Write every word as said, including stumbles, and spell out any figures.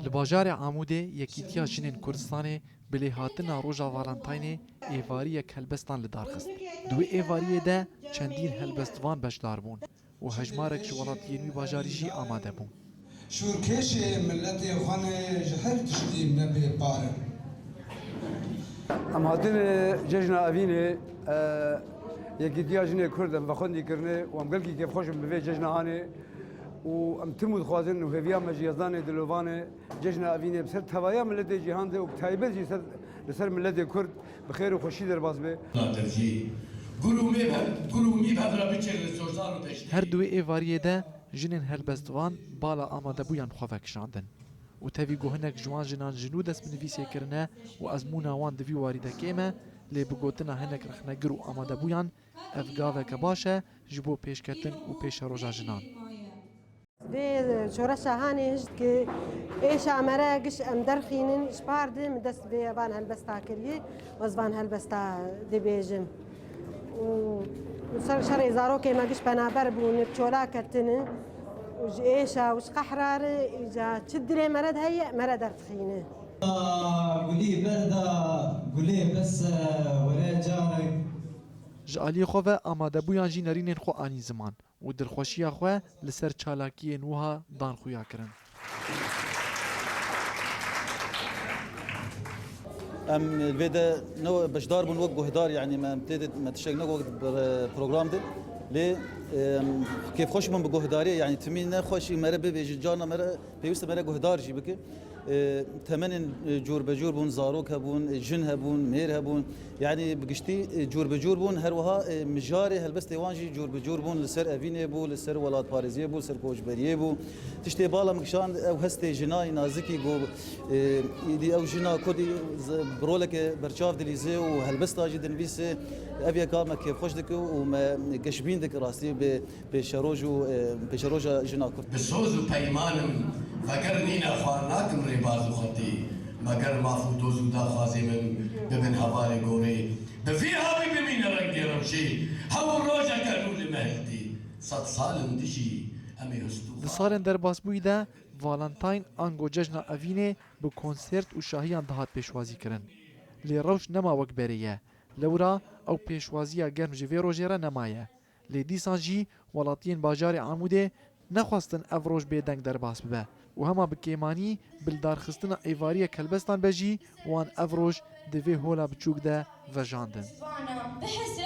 Li bajarê Amûdê Yekîtiya Jinên Kurdistanê bi lêhatina Roja Valentînê êvariyek helbestan li dar xist. Di wê êvariyê de çendîn helbestvan beşdar bûn û hejmarek ji welatiyên wî bajarî jî amade bûn. Şûrkêşê miletê xwe ne ji her tiştî nebê par in. Em hatin, e, cejna Evînê, e, Yekîtiya Jinê Kurd em vexwendî kirine û em gelkî kêfxweş in bi vê cejna hanê û em tim û dixwazin û hêviya me ji Yezdanê Dilovan e, cejna Evînê bi ser tevaya miletê cîhan de û bi taybet jî ser, li ser miletê Kurd bi xêr û xweşî derbas be. Nadircî, gul û mîv hev-, gul û mîv hev re biçêr li Sozan û Deştê. Her di wê êvariyê de jinên helbestvan bala amadebûyan xwe vekişandin û tevî ku hinek ji wan jinan ji nû dest bi nivîsê kirine û ezmûna wan di vî warî de kêm e, lê bi gotina hinek rexnegir û amadebûyan ev gaveke baş e ji bo pêşketin û pêşeroja jinan. Vê şoreşa hanê hişt ki êşa me re giş em derxînin, ji par di min dest vê van helbesta kiriye, ez van helbesta dibêjim. Û ser şerê zarokê me giş penaber bûne, bi çola ketine û ji êşa û ji qehra re îca çi dilê me re de heye, me re derdixîne. Gulî berda, gulê bes e, were carek. Ji aliyê xwe ve amadebûyan jî nerînên xwe anî ziman û dilxweşiya xwe li ser çalakiyên wiha dan xuya kirin. Em li vê de ne beşdar bûn wek guhdar, yanî me tê de me tiştek ne wek bi program de. Lê, em, kêfxweş bûn bi guhdariyê, yanî timî ne xweşî me re bibêjin, carna me re pêwîst e me re guhdar jî bike. E, temenên, e, cûr be cûr bûn, zarok hebûn, e, jin hebûn, mêr hebûn. Yanî bi giştî, e, cûr bi cûr bûn, her wiha, e, mijarê helbestê wan jî cûr bi cûr bûn, li ser evînê bû, li ser welatparêziyê bû, li ser koçberiyê bû. Tiştê bala min kişand ew hestê jinayî nazikî ku, e, îdî ew jina ku dî z-, bi roleke berçav dilîze û helbesta jî dinivîse, ev yeka me kêfxweş dike û me geşbîn dike rastî bi pêşeroj û, e, pêşeroja jina Kurd. Bi soz û peymanim veger nîna xwe nakim rêbaz û xetî. Meger maf û doz û daxwazê min bibin hevalê gorê. Bi vî havî bimîne rengê rewşê. Hew rojeke nû li me hiltî. Sed sal in dijî em ê hust û Di salên derbasbûyî de Valentine ango cejna Evînê bi konsert û şahiyan dihat pêşwazî kirin. Lê rewş nema wek berê ye. Lewra ew pêşwaziya germ ji vê rojê re nemaye. Lê dîsan jî welatiyên bajarê Amûdê nexwestin ev roj bêdeng derbas bibe û hema bi kêmanî bi lidarxistina êvariyek helbestan be jî wan ev roj di vê hola biçûk de vejandin. Vana bihis